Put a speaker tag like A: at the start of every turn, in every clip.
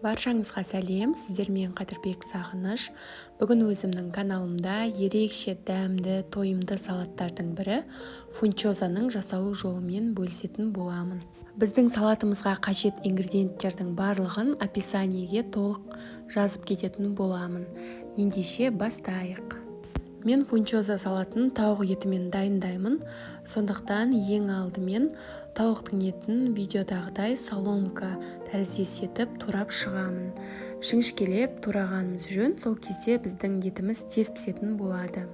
A: Баршаңызға сәлем, сіздермен Қадірбек Сағыныш. Бүгін өзімнің каналымда ерекше дәмді, тойымды салаттардың бірі фунчозаның жасалу жолымен бөлісетін боламын. Біздің салатымызға қажет ингредиенттердің барлығын описаниеге толық жазып кететін боламын. Ендеше бастайық. Мен фунчоза салатын тауық етімен дайындаймын. Сондықтан ең алдымен тауықтың етін видеодағыдай соломка тәріздес етіп турап шығамын. Жіңішкелеп турағанымыз жөн, сол кезде біздің етіміз тез пісетін болады.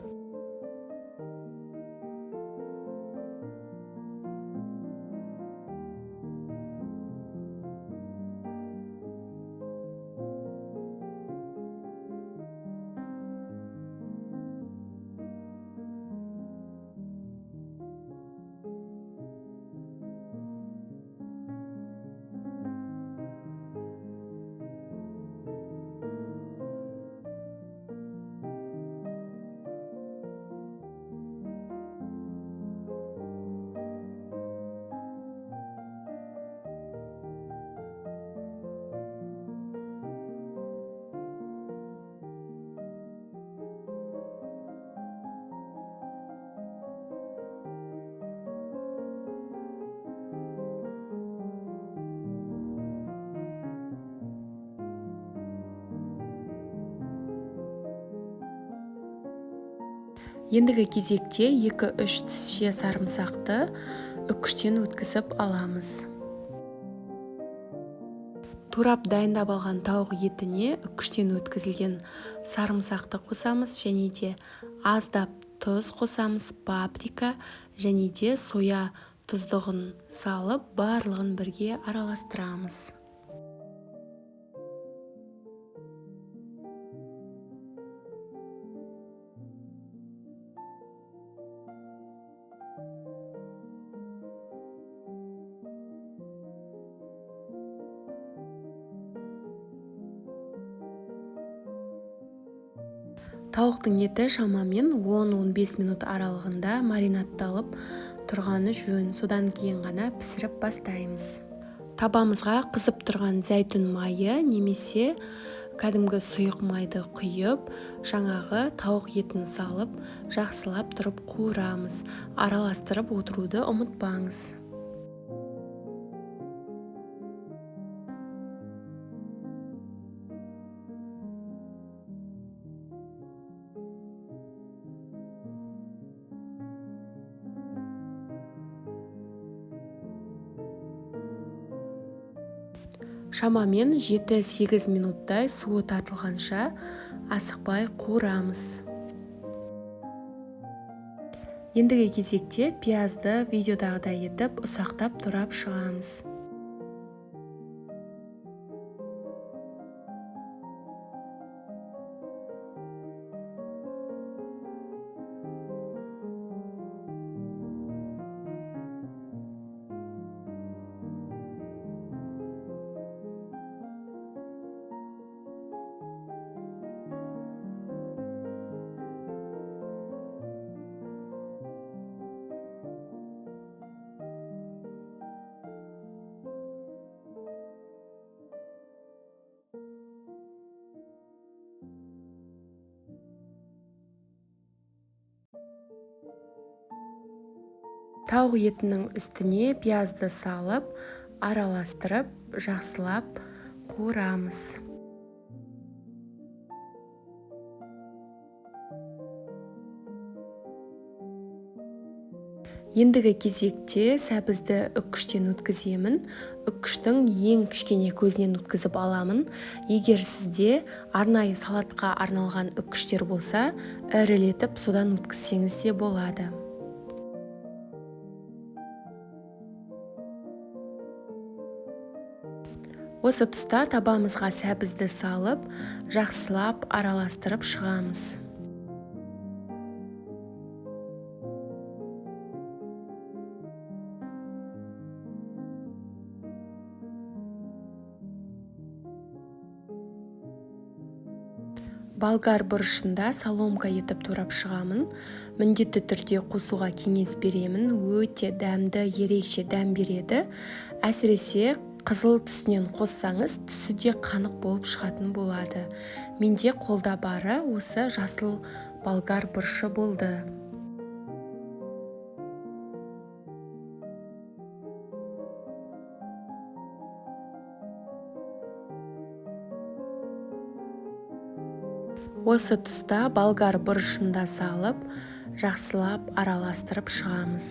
A: Ендігі кезекте 2-3 тісше сарымсақты үккіштен өткізіп аламыз. Турап дайындап алған тауық етіне үккіштен өткізілген сарымсақты қосамыз және де аздап тұз қосамыз, паприка және де соя тұздығын салып, барлығын бірге араластырамыз. Тауықтың еті шамамен 10-15 минут аралығында маринадталып тұрғаны жөн, содан кейін ғана пісіріп бастаймыз. Табамызға қызып тұрған зәйтүн майы немесе кәдімгі сұйық майды құйып, жаңағы тауық етін салып, жақсылап тұрып қуырамыз. Араластырып отыруды ұмытпаңыз. Шамамен 7-8 минуттай суы тартылғанша асықпай қуырамыз. Ендігі кезекте пиязды видеодағыдай етіп ұсақтап турап шығамыз. Тауық етінің үстіне пиязды салып, араластырып, жақсылап қуырамыз. Ендігі кезекте сәбізді үккіштен өткіземін. Үккіштің ең кішкене көзінен өткізіп аламын. Егер сізде арнайы салатқа арналған үккіштер болса, ірілетіп содан өткізсеңіз де болады. Осы тұста табамызға сәбізді салып, жақсылап араластырып шығамыз. Болгар бұрышында соломка етіп турап шығамын. Міндетті түрде қосуға кеңес беремін. Өте дәмді, ерекше дәм береді. Әсіресе Қызыл түсінен қоссаңыз, түсі де қанық болып шығатын болады. Менде қолда бары осы жасыл болгар бұрышы болды. Осы тұста болгар бұрышын да салып, жақсылап араластырып шығамыз.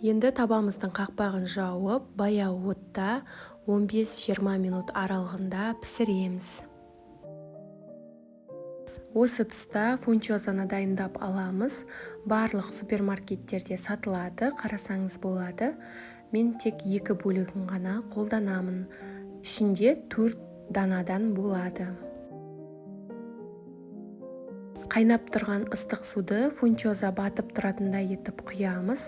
A: Енді табамыздың қақпағын жауып, баяу отта 15-20 минут аралығында пісіреміз. Осы тұста фунчозаны дайындап аламыз. Барлық супермаркеттерде сатылады, қарасаңыз болады. Мен тек 2 бөлігін ғана қолданамын. Ішінде 4 данадан болады. Қайнап тұрған ыстық суды фунчоза батып тұратындай етіп құямыз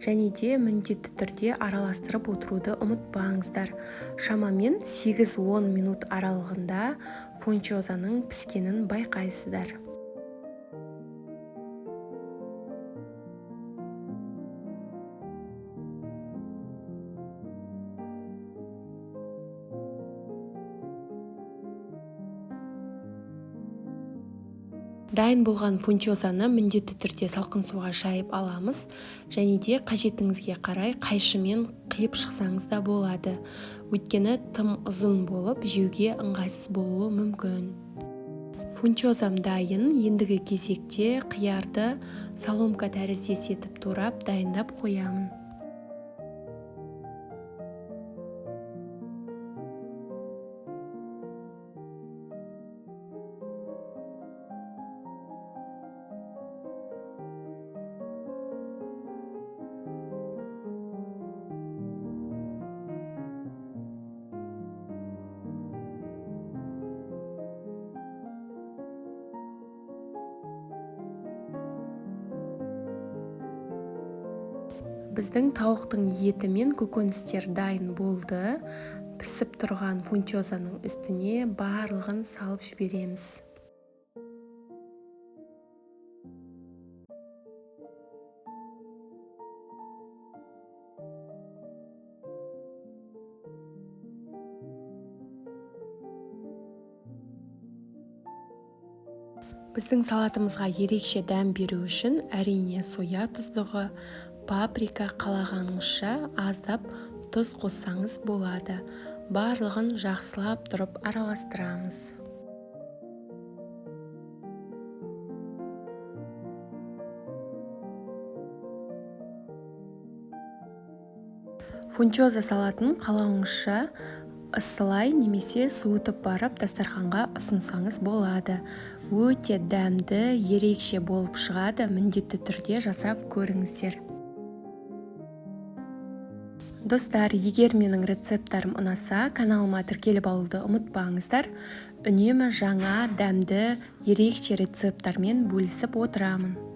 A: және де міндетті түрде араластырып отыруды ұмытпаңыздар. Шамамен 8-10 минут аралығында фунчозаның піскенін байқайсыздар. Дайын болған фунчозаны міндетті түрде салқын суға шайып аламыз және де қажетіңізге қарай қайшымен қиып шықсаңыз да болады. Өйткені тым ұзын болып жеуге ыңғайсыз болуы мүмкін. Фунчозам дайын, ендігі кезекте қиярды соломка тәріздес етіп турап дайындап қоямын. Біздің тауықтың еті мен көкөністер дайын болды. Пісіп тұрған фунчозаның үстіне барлығын салып жібереміз. Біздің салатымызға ерекше дәм беру үшін әрине соя тұздығы, паприка қалағаныңызша аздап тұз қоссаңыз болады. Барлығын жақсылап тұрып араластырамыз. Фунчоза салатын қалауыңызша ысылай немесе суытып барып дастарханға ұсынсаңыз болады. Өте дәмді, ерекше болып шығады, міндетті түрде жасап көріңіздер. Достар, егер менің рецепттарым ұнаса, каналыма тіркеліп алуды ұмытпаңыздар. Үнемі жаңа, дәмді, ерекше рецепттармен бөлісіп отырамын.